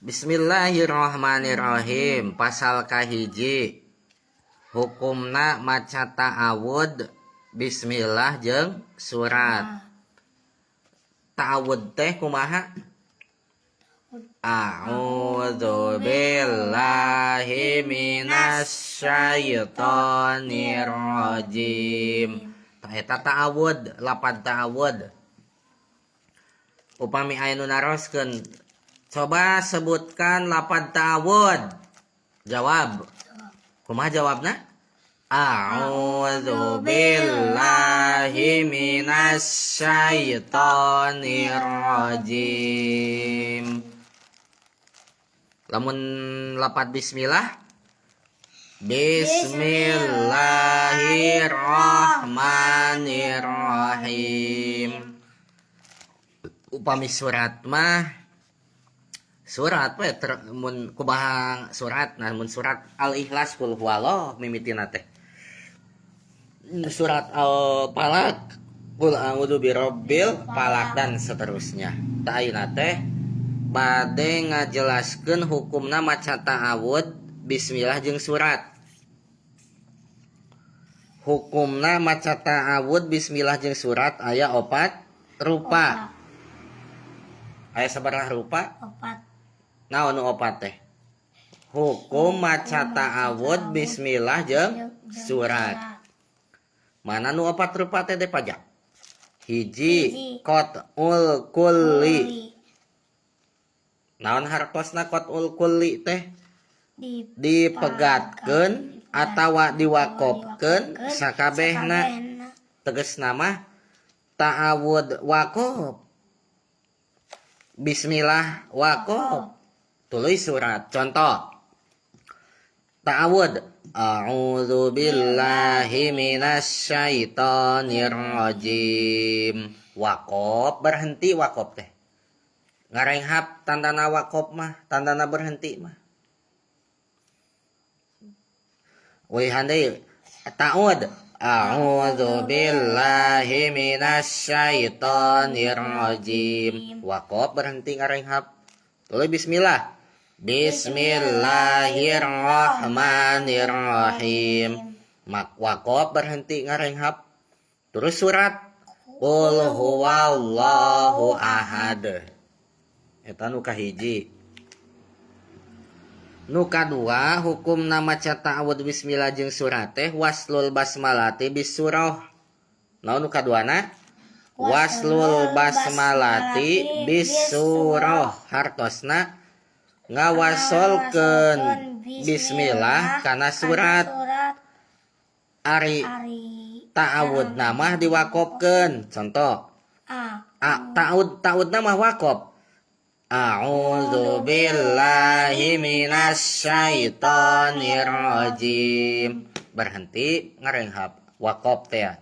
Bismillahirrahmanirrahim. Pasal kahiji, hukumna maca ta'awud bismillah jeung surat. Ta'awud teh kumaha? A'udzu billahi minasyaitonir rajim. Tah, eta ta'awud, lapad ta'awud. Upami aya nu naroskeun, "Coba sebutkan lapad ta'awud." Jawab. Kumaha jawabna? A'udzu billahi minasyaitonir rajim. Lamun lapad bismillah? Bismillahirrahmanirrahim. Upami surat mah, surat we mun kumaha surat? Nah, mun surat Al-Ikhlas, qul huwallah mimitina teh. Surat Al-Falaq, qul a'udzu birabbil falaq, dan seterusnya. Tah, ayeuna teh bade ngajelaskeun hukumna maca ta'awud bismillah jeung surat. Hukumna maca ta'awud bismillah jeung surat aya opat rupa. Aya sabaraha rupa? Opat. Naon nu opat teh? Hukum maca ta'awud bismillah jeung surat. Mana nu opat rupa teh, teh pajak? Hiji, Hiji. Qat'ul kulli. Naon hartosna qat'ul kulli teh? Di Dipegatkeun atawa diwakofkeun sakabehna. Tegesna mah ta'awud wakof. Bismillah wakof. Tulis surat. Contoh. Ta'awud. A'udzu billahi minasyaitonir rajim. Wakof, berhenti wakof teh. Ngarenghap tandana wakof mah, tandana berhenti mah. Wih deui. Ta'awud. A'udzu billahi minasyaitonir rajim. Wakof, berhenti ngarenghap. Tulis bismillah. Bismillahirrahmanirrahim. Mak wakof, berhenti ngarenghap. Terus surat. Qul huwallahu ahad. Eta nu kahiji. Nu kadua, hukumna maca ta'awud bismillah jeung surat teh waslul basmalati bisurah. Naon nu kaduana? Waslul basmalati bisurah. Hartosna ngawasolkeun bismillah kana surat. Ari ta'awud mah diwakofkeun. Contoh. A. A, ta'awud, ta'awud mah wakof. A'udzu billahi minasyaitonir rajim. Berhenti ngarenghap, wakof teh.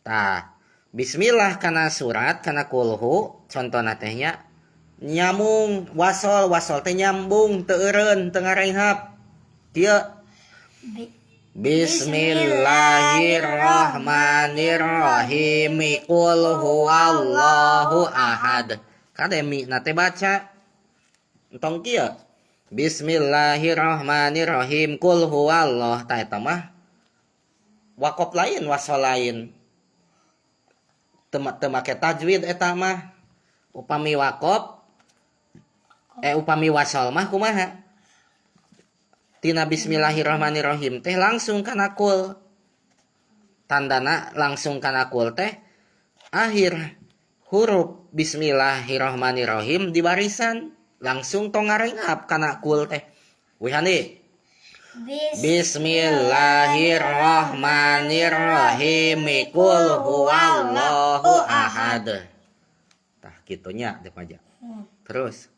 Tah, bismillah kana surat, kana kulhu, contohna teh nya nyambung, wasol, wasol teh nyambung, teu eureun, teu ngarenghap. Kieu. Bismillahirrahmanirrahim. Qul huwallahu ahad. Kade mi na teh baca. Entong kieu. Bismillahirrahmanirrahim. Qul huwallah, tah eta mah wakof lain, wasol lain. Teu teu make tajwid eta mah. Upami wakof, eh, upami wasol mah kumaha? Tina bismillahirrahmanirrahim teh langsung kana kul. Tandana langsung kana kul teh akhir huruf bismillahirrahmanirrahim di barisan langsung, tong ngarenghap kana kul teh. Wihani. Bismillahirrahmanirrahim. Qul huwallahu ahad. Tah, kitu nya teh pajak. Terus.